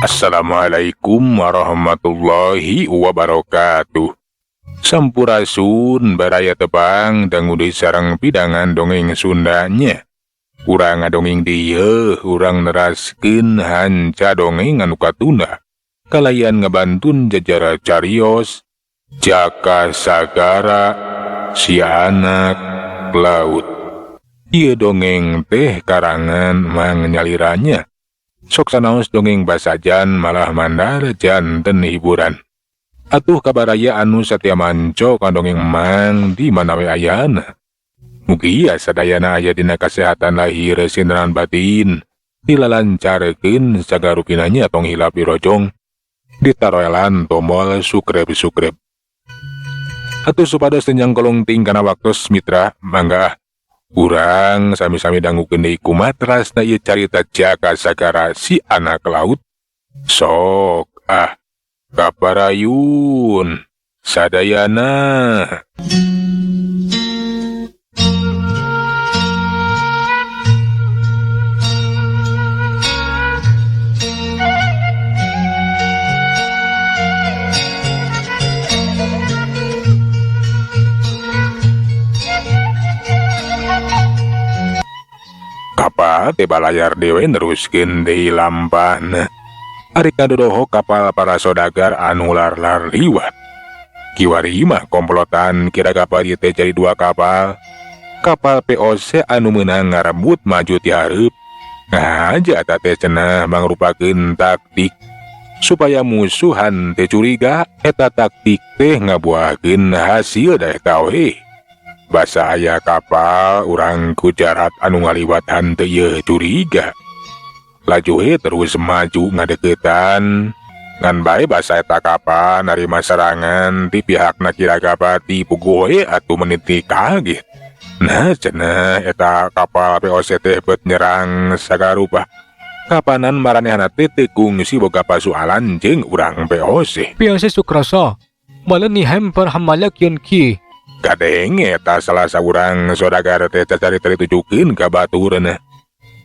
Assalamualaikum warahmatullahi wabarakatuh. Sampurasun baraya tepang dangu deui sareng pidangan dongeng Sundanya. Urang ngadongeng dieu, urang neraskeun hanca dongeng anu katunda. Kalayan ngabantun jajara carios, Jaka Sagara, si anak laut. Ieu dongeng teh karangan Mang Nyaliranya. Sok sanaos dongeng basajan malah mandar janten hiburan. Atuh kabaraya anu satia manco ka dongeng Mang di mana we ayana. Mugia sadayana aya dina kasehatan lahir sintenan batin. Dilalancarkeun sagarupinanya tong hilap dirojong. Ditaroelan tombol sukreb-sukreb. Atuh supados teu nyangkolong ting kana waktos mitra mangga. Urang sami-sami dangukeun deui kumatrasna ieu carita Jaka Sagara si anak laut. Sok ah kaparayun sadayana. Kapal teh balayar dewe neruskeun deui lampahna. Ari kadodoho kapal para sodagar anu lar-lar liwat. Kiwari mah komplotan kira kapal ieu teh jadi dua kapal. Kapal POC anu meunang ngarebut maju ti hareup. Ngahaja eta teh cenah mangrupakeun taktik supaya musuhan teh curiga eta taktik teh ngabuahkeun hasil da eta we. Basa aya kapal urang Gujarat anu ngaliwat henteu ieu curiga. Laju we terus maju ngadeukeutan. Ngan bae basa eta kapal narima serangan ti pihakna Kiragapati puguh we atuh meniti kaget. Nah cenah eta kapal POC teh beut nyerang sagarupa. Kapanan maranehna teh teu kungsi boga pasualan jeung urang POC. POC Sukrasa, maleni hamper hamalak yun ki. Kadenge eta salah saurang sodagar teh cacari ditujukeun ka baturna.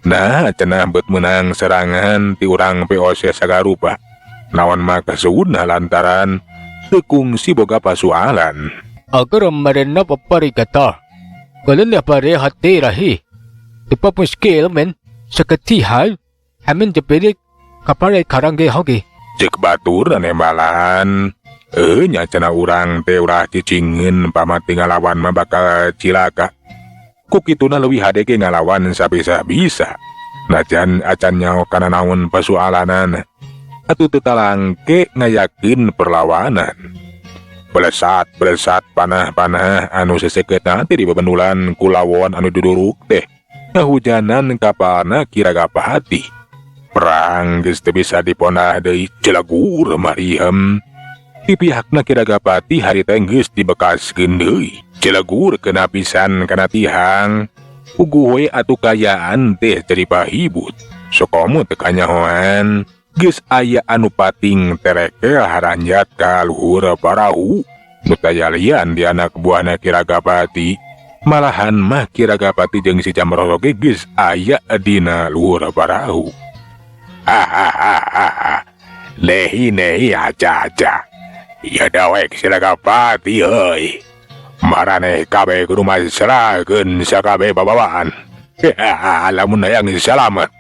Nah cenah beut meunang serangan ti urang POC sagarupa. Naon maksudna lantaran teu kungsi boga pasualan. Agar marena paparigata. Galun pare hati rahi. Tepa muskil men sakatihal hamin jepirik kapare karangge hoge. Cek batur nembalan. Nya cenah urang teh ulah cicingeun pamati ngalawan mah bakal cilaka. Ku kituna leuwih hade ge ngalawan sabisa-bisa. Najan acan nyaho kana naon pasualanana. Atuh teu talangke ngayakeun perlawanan. Belesat-belesat panah-panah anu sesekeutna teh dibebendulan ku lawon anu duduruk teh. Ngahujanan kapalna Kiragapati. Perang geus teu bisa diponah deui celagur marihem. Di pihakna Kiragapati harita geus dibekaskeun deui. Celegur kena pisan kana tihang. Puguh we atuh kayaan teh jadi pahibut. Sokomo teu kanyahoan. Geus aya anu pating terekel haranjat ka luhur parahu. Nu taya lian di anak buahna Kiragapati. Malahan mah Kiragapati jeung si Jamroh oge geus aya dina luhur parahu. Hahaha. Nehi nehi aja-aja. Ya dawek Kiragapati euy. Maraneh kabeh kudu masrahkeun sakabeh babawaan. Lamun hayang salamet.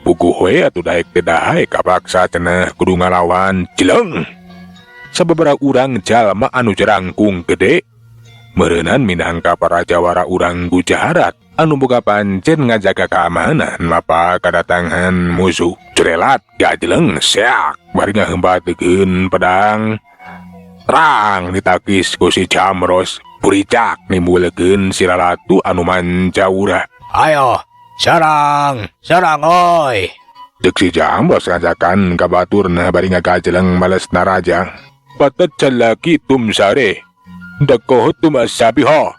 Puguh we atuh daek teh daek kapaksa cenah kudu ngalawan jeleng. Sababaraha urang jalma anu jerangkung gede meureunan minangka para jawara urang Gujarat anu boga pancen ngajaga keamanan mapa kadatangan musuh. Cerelat gajeleng seak bari ngahembatekeun pedang. Terang ditakis ku si Jamros, puricak nimbulkeun si Ratu anu mancaura. Ayo, serang, serang oi. Deuk si Jamros ngajakan ka baturna bari ngagajeleng males naraja. Patet calaki tum sare. Dakoh tum asabiha.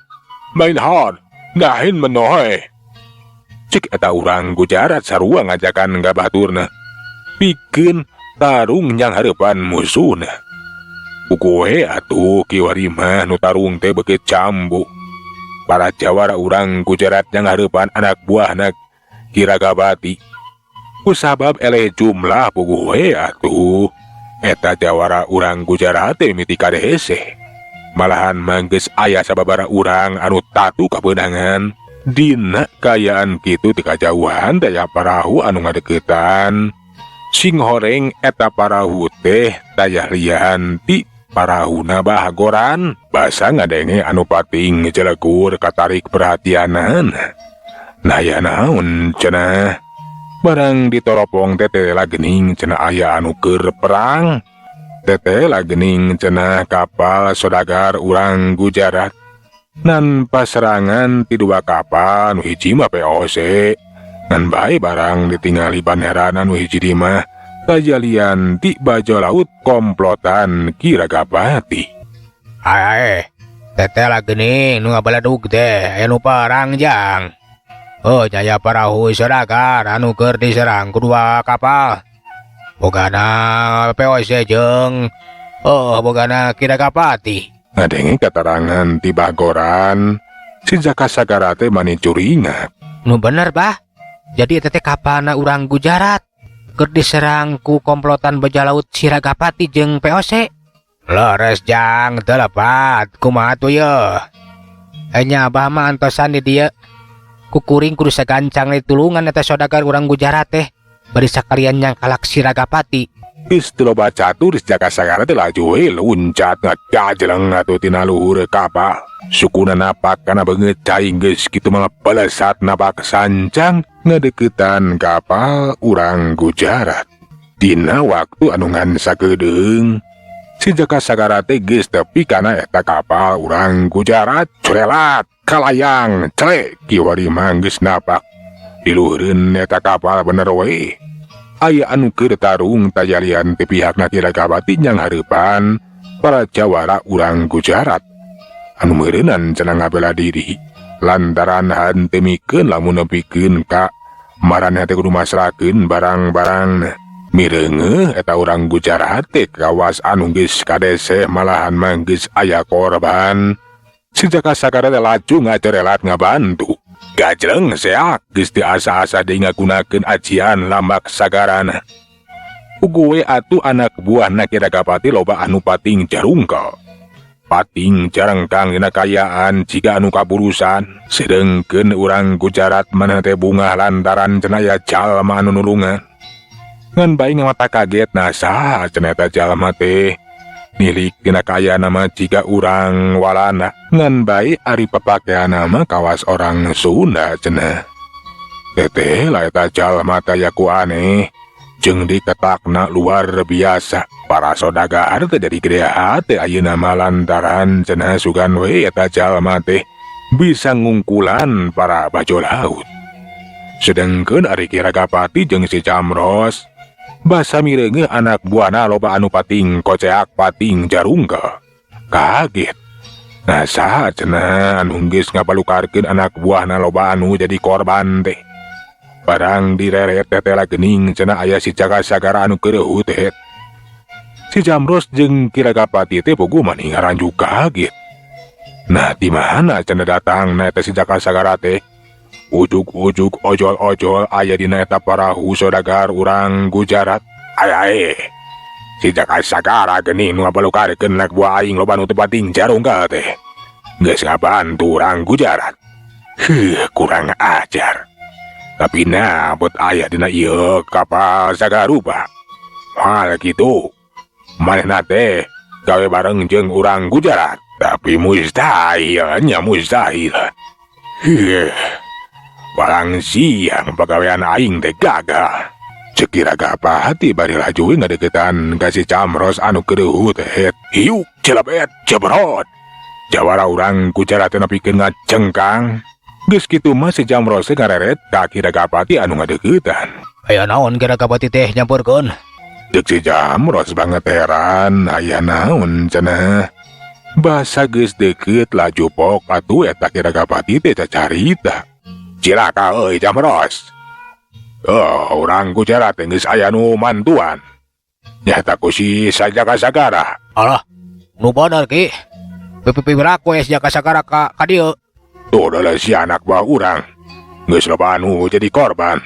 Main har, nahin menohe. Cik eta urang Gujarat sarua ngajakan ka baturna. Pikeun tarung nyang hareupan musuhna. Puguh atuh kiwari mah nu tarung teh beukeut cambu. Para jawara urang Gujarat yang hareupan anak buahna Kiragapati. Kusabab eleh jumlah puguh we atuh. Eta jawara urang Gujarat teh mimiti kadehese. Malahan mah geus aya sababaraha urang anu tatu kabeunangan. Dina kaayaan kitu ti kajauhan daya parahu anu ngadeukeutan. Sing horeng eta parahu teh taya lian ti parahuna Bahagoran. Basa ngadenge anu pating jelegur katarik perhatianan. Nah ya naon cenah. Barang ditoropong tetela gening cenah aya anu keur perang. Tetela gening cenah kapal sodagar urang Gujarat. Nan paserangan ti dua kapal nu hiji mah VOC. Ngan bae barang ditingali banderana nu hiji di mah tajalian ti bajo laut komplotan Ki Ragapati. Ae, tetela gening nu ngabaladug teh aya nu perang jang. Oh, jaya parahu sodagar anu keur diserang ku dua kapal. Bogana VOC jeung oh bogana Ki Ragapati. Ngadenge katarangan ti Bagoran, si Jaka Sagara teh mani curingak. Nu bener bah. Jadi eta teh kapalna urang Gujarat keur diserang ku komplotan bajak laut Si Ragapati jeung VOC. Leres jang teu lepat kumaha tuh ye. Enya abah mah antosan di dieu. Kukuring kudu sagancang ditulungan eta sodagar urang Gujarat teh. Bari sakalian nyangkalak Si Ragapati. Geus teu loba catur si Jaka Sagara teh laju we luncat ngajleng atuh tina luhur kapal. Sukuna napak kana beungeut cai geus kitu mah pelesat napak sancang ngadeuketan kapal urang Gujarat. Dina waktu anu ngan sakedeung si Jaka Sagara teh geus tepi kana eta kapal urang Gujarat corelat kalayang celek kiwari mah geus napak. Di luhureun eta kapal bener we. Aya anu keur tarung tajalian ti pihakna Ki Ragapati nyang hareupan para jawara urang Gujarat. Anu meureunan cenah ngabela diri lantaran henteu mikeun lamun nepikeun ka maraneh teh kudu masrahkeun barang-barang. Mireungeuh eta urang Gujarat teh kawas anu geus kadeseh malahan mah geus aya korban. Si Jaka Sagara teh laju ngacerelat ngabantu. Gajleng seak geus diasa-asa deui ngagunakeun ajian lambak sagarana. Ugu we atuh anak buahna Ki Ragapati loba anu pating jarungkel. Pating jarengkang dina kaayaan jiga anu kaburusan. Sedengkeun urang Gujarat maneh teh bungah lantaran cenah aya jalma anu nulungan. Ngan bae ngamata kaget nah saha cenah eta jalma teh. Nilik dina kaayaan mah jiga urang Walanda. Ngan bae ari papakeanna mah kawas orang Sunda cenah. Teteh lah eta jalma teh aya ku aneh. Jeung diketakna luar biasa. Para sodagar teh jadi gede hate ayeuna mah lantaran cenah sugan we eta jalma teh bisa ngungkulan para bajo laut. Sedengkeun ari Ki Ragapati jeung si Jamros basa mireungeuh anak buahna loba anu pating koceak pating jarungkel. Kaget. Nah saha cenah anu geus ngabalukarkeun anak buahna loba anu jadi korban teh. Barang direret tetela gening cenah aya si Jaka Sagara anu keur hutet. Si Jamros jeung Ki Ragapati teh puguh mani ngaranjuk kaget. Nah di mana cenah datang na eta si Jaka Sagara teh? Ujug-ujug ojol-ojol aya dina eta parahu sodagar urang Gujarat. Ay ay. Si Jaka Sagara geuning nu ngabalukarkeun anak buah aing loba nu teu pating jarungkel teh. Geus ngabantu urang Gujarat. Heuh, kurang ajar. Tapi nah buat aya dina ieu kapal sagarupa. Hal kitu. Manehna teh gawe bareng jeung urang Gujarat. Tapi mustahil nya mustahil. Heuh. Barang siang pagawean aing teh gagal. Ceuk Ki Ragapati bari laju ngadeukeutan ka si Camros anu keur teh. Hiuk celebet jebrot. Jawara urang Gujarat teh nepikeun ngacengkang. Geus kitu mah si Jamros teh ngareret ka Ki Ragapati anu ngadeuketan. Aya naon Ki Ragapati teh nyamperkeun? Ceuk si Jamros banget heran aya naon cenah. Basa geus deukeut laju pok atuh eta Ki Ragapati teh cacarita. Cilaka euy Jamros. Oh, urang Gujarat teh geus aya nu mantuan. Nyata ku si Jaka Sagara. Alah, nu bener Ki. Pipiraku we si Jaka Sagara ka dieu. Tuh adalah si anak buah urang. Geus loba anu jadi korban.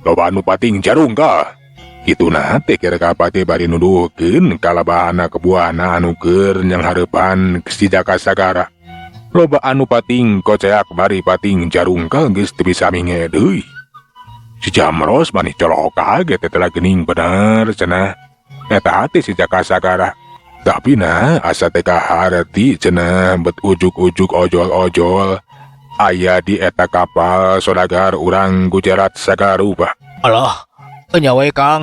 Loba anu pating jarungkal. Kitu na teh Kiragapati bari nuduhkeun kalabahana kebuana anu keur nyanghareupan si Jaka Sagara. Loba anu pating koceak bari pating jarungkal geus teu bisa minge deui. Si Jamros manih colok kaget teh gening bener cenah. Eta teh si Jaka Sagara. Tapi nah asa teh kaharti cenah bet ujuk-ujuk ojol-ojol aya di eta kapal sodagar urang Gujarat sagarupa. Alah, nya we Kang.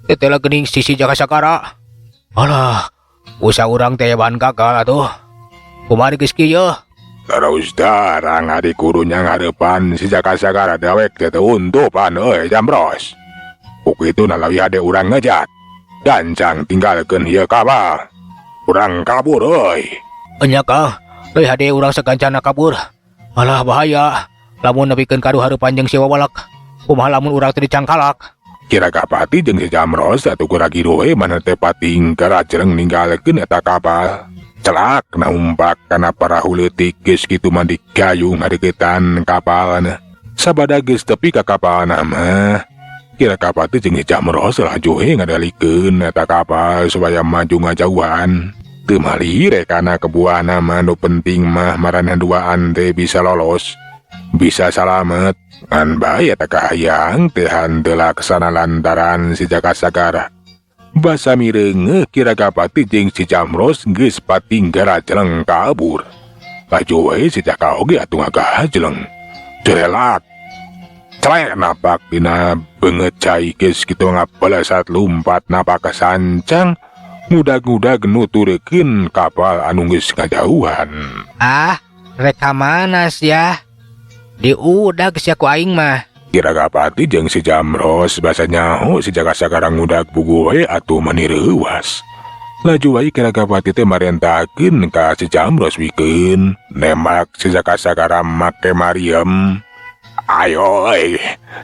Tetela geuning sisi Jaka Sagara. Alah, usaha urang teh bahan gagal atuh. Kumaha geus kieu? Terus darang ari kudu nyanghareupan si Jaka Sagara dewek teh teu untupan euy Jamros. Ku kitu leuwih hade urang ngejat. Gancang tinggalkeun ieu kapal. Urang kabur euy. Enya Kang, leuwih hade urang sagancana kabur. Alah bahaya. Lamun nepikeun ka hareupan jeung si Wawalak. Kumaha lamun urang teh dicangkalak? Kiragapati jeung si Jamros atuh kurang we mana teh pating garajreng ninggalkeun eta kapal. Celak numpak kana parahu leutik geus kitu mah digayung ngadeukeutan kapalna. Sabada geus tepi ka kapalna mah, Kiragapati jeung si Jamros laju we ngadalikeun eta kapal supaya maju ngajauhan. Teu malire kana kebuana mah, nu penting mah maraneh duaan teh bisa lolos, bisa salamet. Ngan bae eta kahayang teh henteu laksana lantaran si Jaka Sagara. Basa mireungeuh Kiragapati jeung si Jamros geus pating garajleng kabur. Laju we si Jaka oge atuh ngagajleng. Jelelak. Celek napak dina beungeut cai geus kitu ngabalesat lumpat napak ka sancang ngudag-ngudag nuturkeun kapal anu geus ngajauhan. Ah, rek ka mana sia? Diudag sia ku aing mah. Kiragapati jeung si Jamros basa nyaho si Jaka Sagara ngudag puguh we atuh mani reuwas. Laju wae Kiragapati teh marentakeun ka si Jamros wikeun nembak si Jaka Sagara make mariam. Ayo euy,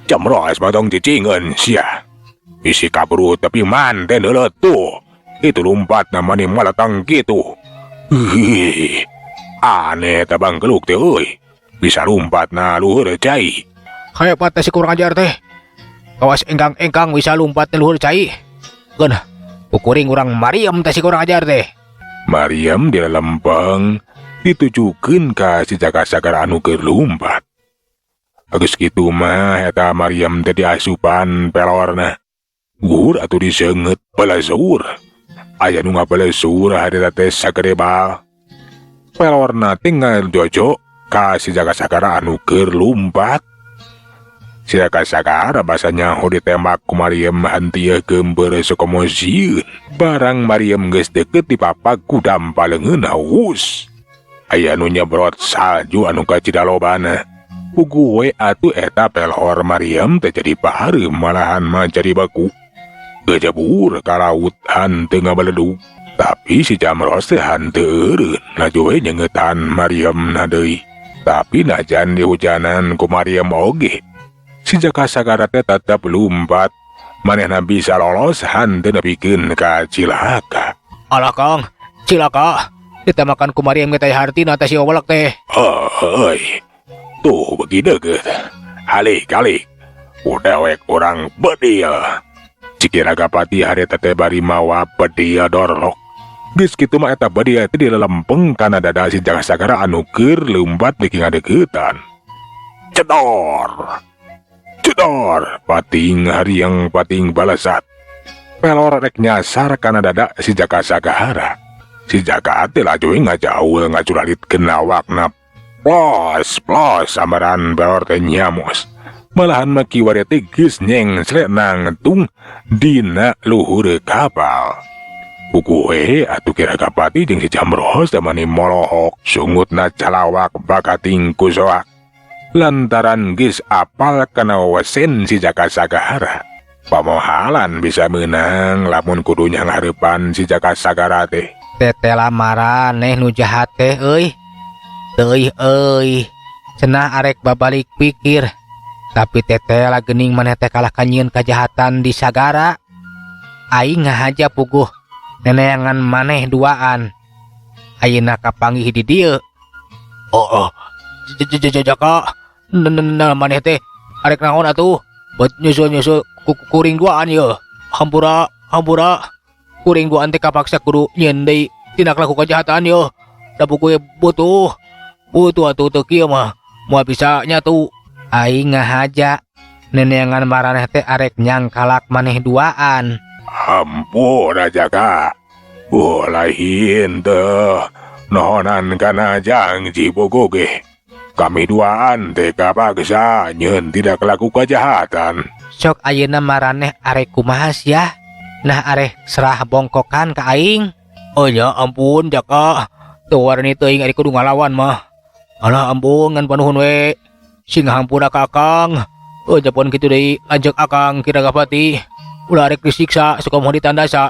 Jamros mah tong cicingeun sia. Bisi kaburu tapi manten heula tuh. Itu lumpat mani maletang kitu. Ih, aneh ta bangkeluk teh euy. Bisa lumpat na luhur cai. Hebat teh si kurang ajar teh. Kawas engkang-engkang bisa lumpat na luhur cai. Geun, kuring urang mariam teh si kurang ajar teh. Mariam di lempeng ditujukeun ka si Jaka Sagara anu keur lumpat. Geus kitu mah eta mariam teh diasupan pelorna. Guhur atuh diseungeut balesur. Aya nu ngabalesur harita teh sagede bal. Pelorna teh ngajojo ka si Jaka Sagara anu keur lumpat. Si Jaka Sagara basa nyaho ditembak ku mariam henteu geumbeur sakomo sieun. Barang mariam geus deukeut dipapak ku dampa leungeunna hus. Aya nu nyebrot salju anu kacida lobana. Puguh we atuh eta pelor mariam teh jadi pareum malahan mah jadi beku. Gejebur ka laut henteu ngabaledug. Tapi si Jamros teh henteu eureun laju we nyeungeutan mariamna deui. Tapi najan dihujanan ku mariam oge, si Jaka Sagara teh tetep lumpat. Manehna bisa lolos henteu nepikeun ka cilaka. Alah Kang, cilaka. Ditembakan ku mariam ge teh hartina teh si Wawalak teh. Heuy. Tuh beuki deukeut. Alik alik. Udewek urang bedil. Si Kiragapati harita teh bari mawa bedil dorlok. Geus kitu mah eta bedil teh dilelempeng kana dada si Jaka Sagara anu keur lumpat beuki ngadeuketan. Cedor. Cedor, pating hariang pating balesat. Pelor rek nyasar kana dada si Jaka Sagara. Si Jaka teh laju ngajaul ngacuralitkeun awakna. Plos, plos, sambaran pelor teh nyamos. Malahan mah kiwari teh geus nyengsle nangtung dina luhur kapal. Puguh we atuh Kiragapati jeung si Jamros teh mani molohok sungutna calawak bakating ku soak. Lantaran geus apal kana wesen si Jaka Sagara. Pamohalan bisa meunang lamun kudu nyanghareupan si Jaka Sagara teh. Tetela maraneh nu jahat teh euy. Teuih euy. Cenah arek babalik pikir. Tapi tetela geuning maneh teh kalah kanyieun kajahatan di sagara. Aing ngahaja puguh neneangan maneh duaan. Ayeuna kapanggih di dieu. Oh, oh. Jaka, maneh teh arek naon atuh? Bet nyusul-nyusul kuring duaan ye. Hampura, hampura. Kuring duaan teh kapaksa kudu nyieun deui tindak laku kejahatan ye. Da buku butuh. Butuh atuh teu kieu mah. Moal bisa nyatu. Aing ngahaja neneangan maraneh teh arek nyangkalak maneh duaan. Hampura Jaka. Oh, lain teh. Nohonan kana jangji bogo ge. Kami duaan teh kapaksa nyeun tidak laku kejahatan. Sok ayeuna maraneh arek kumaha sia? Nah arek serah bongkokan ka aing. Oh ya ampun Jaka. Teu warani teuing ari kudu ngalawan mah. Alah ampun ngan panuhun we. Sing hampura ka akang. Oh japon kitu deui lanceuk akang Ki Ragapati. Ulah arek disiksa suka moal ditandasa.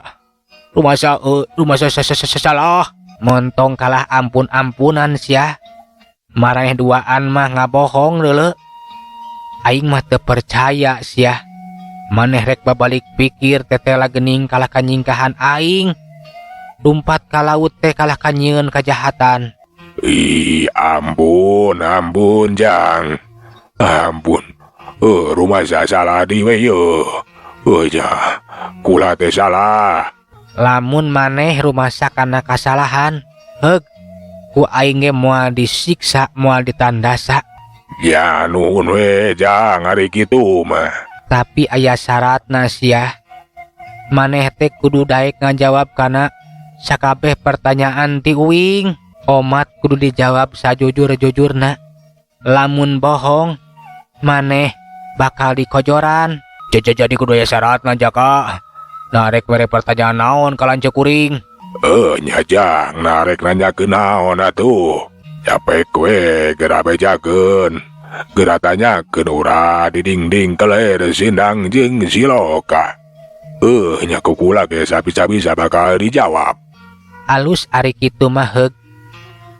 Rumasa rumasa salah. Montong kalah ampun-ampunan sia. Maraneh duaan mah ngabohong deuleu. Aing mah teu percaya sia. Maneh rek babalik pikir tetela gening kalah kanyingkahan aing. Lumpat ka laut teh kalah kanyieun kajahatan. Ih, ampun, ampun, Jang. Ampun. Rumasa salah di we ye. Ja, kula teh salah. Lamun maneh rumasa kana kasalahan, heug, ku aing ge moal disiksa, moal ditandasa. Ya nuhun we, Jang, ari kitu mah. Tapi aya syaratna sia. Maneh teh kudu daek ngajawab kana sakabeh pertanyaan ti uing. Omat kudu dijawab sajujur-jujurna. Lamun bohong, maneh bakal dikojoran. Jadi kudu aya syaratna Jaka. Nah rek mere pertanyaan naon ka lanceuk kuring. Nya Jang, nah rek nanyakeun naon atuh. Capek we geura bejakeun. Geura tanyakeun urah di dingding keler sindang jeung siloka. Nya ku kula ge sabisa-bisa bakal dijawab. Alus ari kitu mah heug.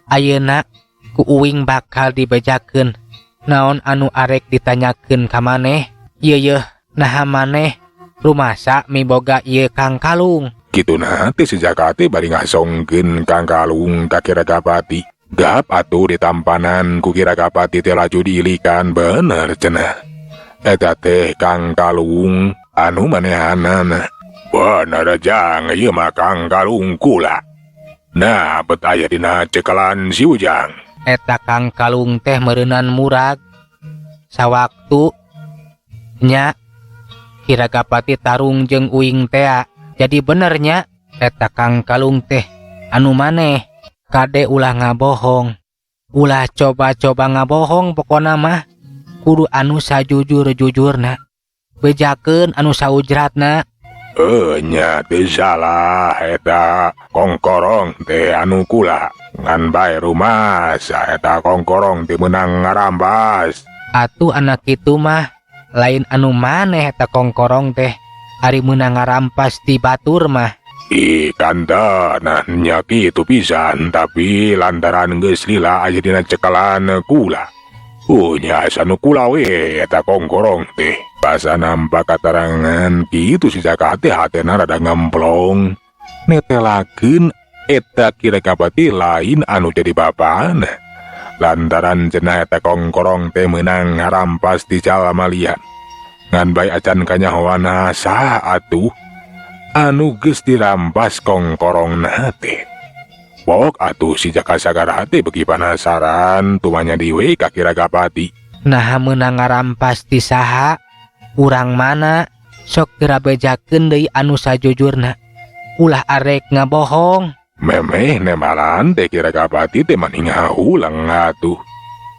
Ayeuna ku uing bakal dibejakeun. Naon anu arek ditanyakeun ka maneh? Ieu yeuh, naha maneh rumasa miboga ieu Kang Kalung. Kitu na teh si Jaka teh bari ngasongkeun Kang Kalung ka Ki Ragapati. Gap atuh ditampanan ku Ki Ragapati teh laju diilikan bener cenah. Eta teh Kang Kalung anu manehanana. Bener Jang, ieu mah Kang Kalung kula. Nah, bet aya dina cekalan si Ujang. Eta Kang Kalung teh meureunan murag. Sawaktu nya Ki Ragapati tarung jeung uing tea. Jadi benernya eta Kang Kalung teh anu maneh. Kade ulah ngabohong. Ulah coba-coba ngabohong pokona mah kudu anu sajujur-jujurna. Bejakeun anu saujratna. Nya teu salah eta kongkorong teh anu kula. Ngan bae rumasa eta kongkorong teh meunang ngarambas. Atuh anak kitu mah lain anu maneh eta kongkorong teh ari meunang ngarampas ti batur mah. Ih, kanda, nah nya kitu pisan, tapi lantaran geus lila aya dina cekalan kula. Nya asa nu kula we eta kongkorong teh. Basa nampak katarangan kitu si Jaka teh hatena rada ngemplong. Netelakeun eta Ki Ragapati lain anu jadi bapana. Lantaran cenah eta kongkorong teh meunang ngarampas ti jalma lian. Ngan bae acan kanyahoana saha atuh anu geus dirampas kongkorongna teh. Pok atuh si Jaka Sagara teh beuki panasaran tumanya diwe ka Ki Ragapati. Naha meunang ngarampas ti saha? Urang mana? Sok geura bejakeun deui anu sajujurna. Ulah arek ngabohong. Memeh nemalan teh Ki Ragapati teh mani ngahulang atuh.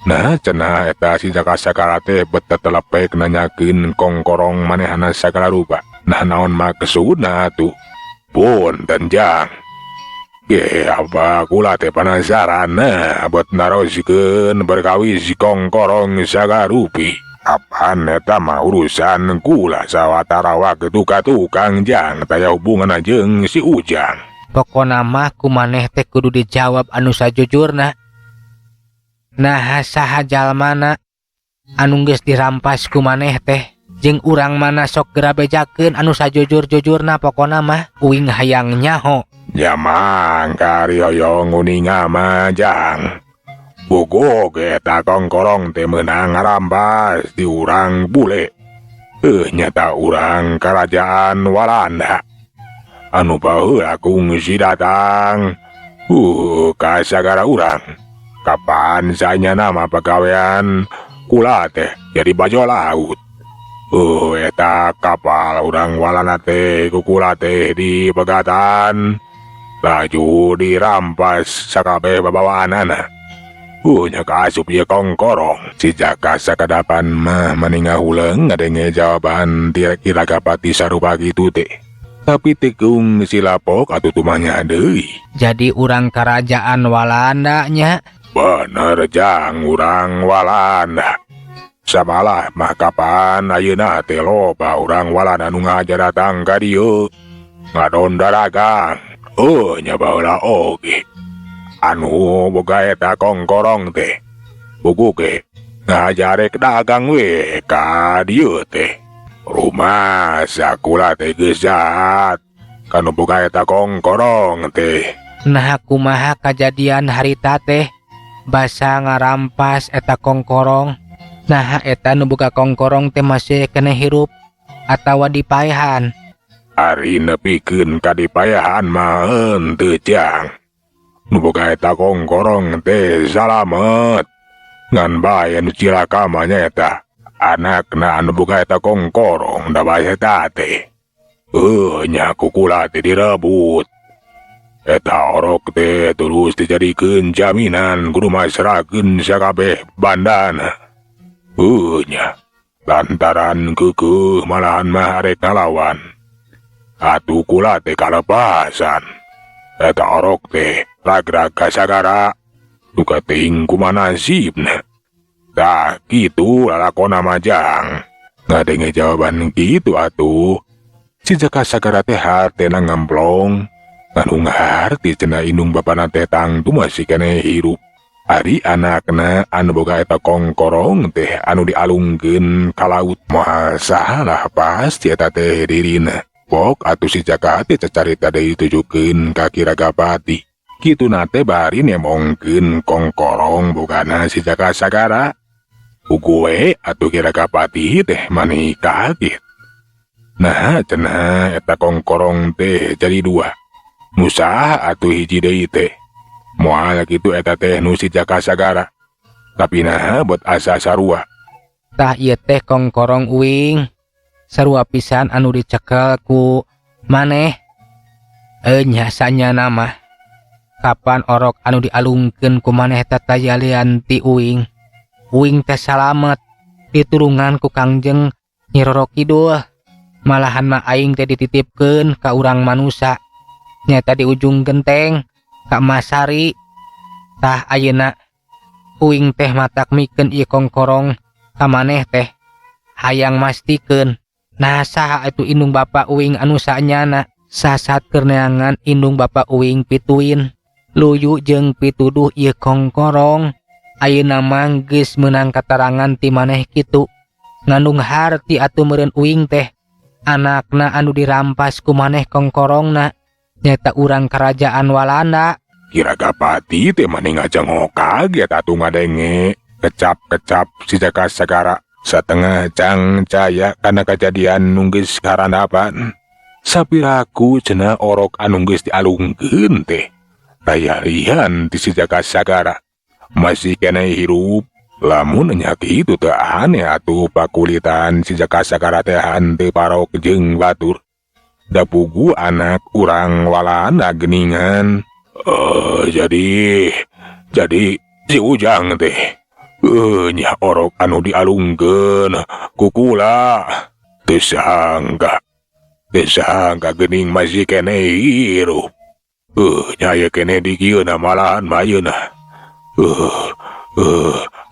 Nah cenah eta si Jaka Sagara teh bet tetelepek nanyakeun kongkorong manehana sagala rupa. Nah naon maksudna atuh? Punten Jang. Ge apa kula teh panasaran nah buat narosikeun berkawis kongkorong sagarupi. Apaan eta mah urusan kula sawatara waktu ka tukang Jang taya hubungan jeung si Ujang. Pokona mah ku maneh teh kudu dijawab anu sajujurna. Naha saha jalmana anu geus dirampas ku maneh teh jeung urang mana sok geura bejakeun anu sajujur-jujurna pokona mah uing hayang nyaho. Ya mangka ari hoyong uninga mah Jang. Bogo ge eta kongkorong teh meunang ngarampas di urang bule. Nyata urang Karajaan Walanda anu baheula kungsi datang ka sagara urang. Kapan sanyana mah pagawean kula teh jadi bajak laut. Eta kapal urang Walanda teh ku kula teh dipegatan, laju dirampas sakabeh babawaanana. Nya kaasup ieu kongkorong. Si Jaka sakadapan mah mani ngahuleung ngadenge jawaban ti Ki Ragapati sarupa kitu teh. Tapi teu kungsi lapok atuh tumanya deui. Jadi urang Kerajaan Walanda nya? Bener Jang, urang Walanda. Samalah mah kapan ayeuna teh loba urang Walanda nu ngahaja datang ka dieu ngadon daragang. Nya baheula oge anu boga eta kongkorong teh buku ge ngahaja rek dagang we ka dieu teh. Rumasa kula teh geus jahat kanu boga eta kongkorong teh. Nah, kumaha kajadian harita teh basa ngarampas eta kongkorong? Nah, eta nu boga kongkorong teh masih keneh hirup atawa dipaehan? Ari nepikeun ka dipaehan mah henteu, Jang. Nu boga eta kongkorong teh salamet. Ngan bae nu cilaka mah nyaeta anakna anu boga eta kongkorong da bae eta teh. Nya ku kula teh direbut. Eta orok teh terus dijadikeun jaminan kudu masrahkeun sakabeh bandana. Nya lantaran keukeuh malahan mah arek ngalawan. Atuh kula teh kalepasan. Eta orok teh ragrag ka sagara. Duka teuing kumaha nasibna. Tah kitu lalakona mah, Jang. Ngadenge jawaban kitu atuh si Jaka Sagara teh hatena ngemplong. Nganu ngaharti cenah indung bapana teh tangtu masih keneh hirup. Ari anakna anu boga eta kongkorong teh anu dialungkeun ka laut moal salah pasti eta teh dirina. Pok atuh si Jaka teh cacarita deui ditujukeun ka Ki Ragapati. Kituna teh bari nemongkeun kongkorong bogana si Jaka Sagara. Ugue atuh Ki Ragapati teh mani kaget. Nah, cenah eta kongkorong teh jadi dua. Nu saha atuh hiji deui teh? Moal kitu eta teh nu si Jaka Sagara. Tapi nah buat asa sarua. Tah, ieu teh kongkorong uing. Sarua pisan anu dicekel ku maneh. Nya sanyana mah. Kapan orok anu dialungkeun ku maneh eta tayalian ti uing. Uing teh salamet diturungan ku Kangjeng Nyi Roro Kidul. Malahan mah aing teh dititipkeun ka urang manusa. Nyata di ujung genteng ka Masari. Tah, ayeuna uing teh matak mikeun ieu kongkorong ka maneh teh hayang mastikeun nah saha itu indung bapa uing anu sanyana. Sasat keur neangan indung bapa uing pituin luyu jeung pituduh ieu kongkorong. Ayeuna mah geus meunang katerangan ti maneh kitu, ngandung harti atuh meureun uing teh anakna anu dirampas ku maneh kongkorongna nyata urang Kerajaan Walanda. Ki Ragapati teh mani ngajengok kaget atuh ngadenge kecap-kecap si Jaka Sagara satengah cangcaya kana kajadian nu geus karandapan. Sapiraku cenah orok anu geus dialungkeun teh tayalian ti si Jaka Sagara masih keneh hirup. Lamun nya kitu teu aneh atuh pakulitan si Jaka Sagara teh henteu parok jeung batur. Da pugu anak urang Walanda geningan. Jadi si Ujang teh nya orok anu dialungkeun ku kula. Teu sangka, teu sangka geuning masih keneh hirup. Nya aya keneh di kieu malahan mah ayeuna.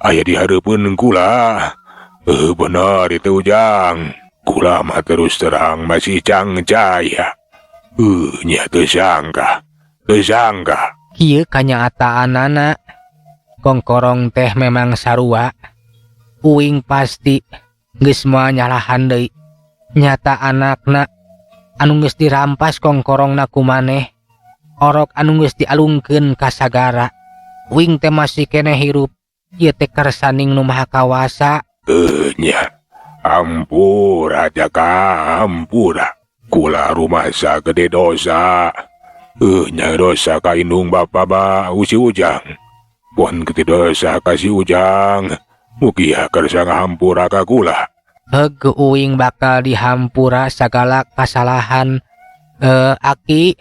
Aya di hareupeun kula. Bener itu, Ujang. Kula mah terus terang masih cangcaya. Nya teu sangka, teu sangka. Kieu kanyataanana, kongkorong teh memang sarua. Uing pasti geus moal nyalahan deui. Nyata anakna anu geus dirampas kongkorongna ku maneh, orok anu geus dialungkeun ka sagara. Uing teh masih keneh hirup. Ieu teh kersaning Nu Maha Kawasa. Nya. Hampura Jaka, hampura. Kula rumasa gede dosa. Nya dosa ka indung bapa ba si Ujang. Pon gede dosa ka si Ujang. Mugia kersa ngahampura ka kula. Heg uing bakal dihampura sagala kasalahan aki,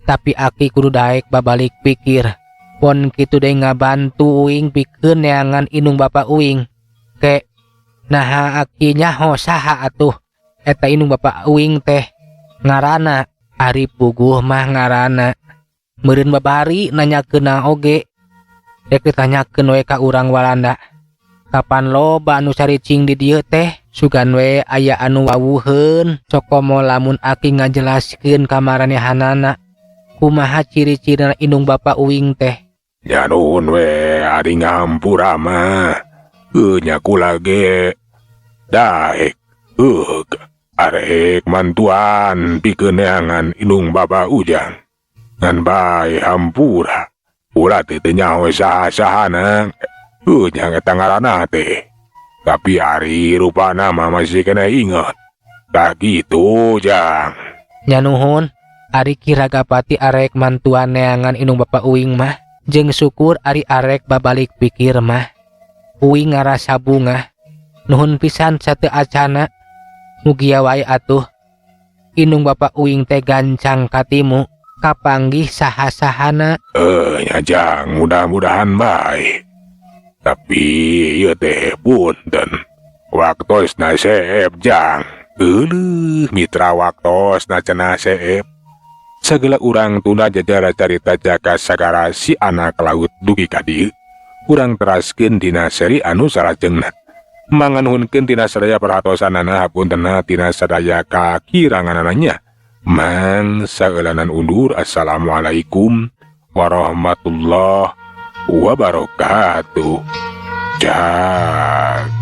tapi aki kudu daek babalik pikir. Pon kitu deui ngabantu uing pikeun neangan indung bapa uing. Ke naha aki nyaho saha atuh eta indung bapa uing teh ngarana Ari puguh mah ngarana. Meureun babari nanyakeunna oge. Rek ditanyakeun we ka urang Walanda. Kapan loba anu caricing di dieu teh, sugan we aya anu wawuheun. Cokomo lamun aki ngajelaskeun ka maranehanana kumaha ciri-cirina indung bapa uing teh. Nya nuhun we ari ngahampura mah. Nya kula ge daek arek mantuan pikeun neangan indung bapa Ujang. Ngan bae hampura. Ulah teh teu nyaho saha-sahana. Nya eta ngaranna teh. Tapi ari rupana mah masih kena inget. Tah kitu Jang. Nya nuhun ari Ki Ragapati arek mantuan neangan indung bapa uing mah. Jeung syukur ari arek babalik pikir mah. Uing ngarasa bungah. Nuhun pisan sateu acana. Mugia wae atuh. Indung bapa uing teh gancang katimu. Kapanggih saha-sahana. Nya Jang, mudah-mudahan bae. Tapi ieu teh punten. Waktosna seep Jang. Euleuh mitra waktosna cenah seep. Sagala urang tunda jajara carita Jaka Sagara si anak laut dugi ka dieu. Urang teraskeun dina seri anu salajengna. Manganuhunkeun tina sadaya perhatosanana hapuntenna tina sadaya kakiranganananya. Mang saeulanan undur. Assalamualaikum warahmatullahi wabarakatuh. Cak.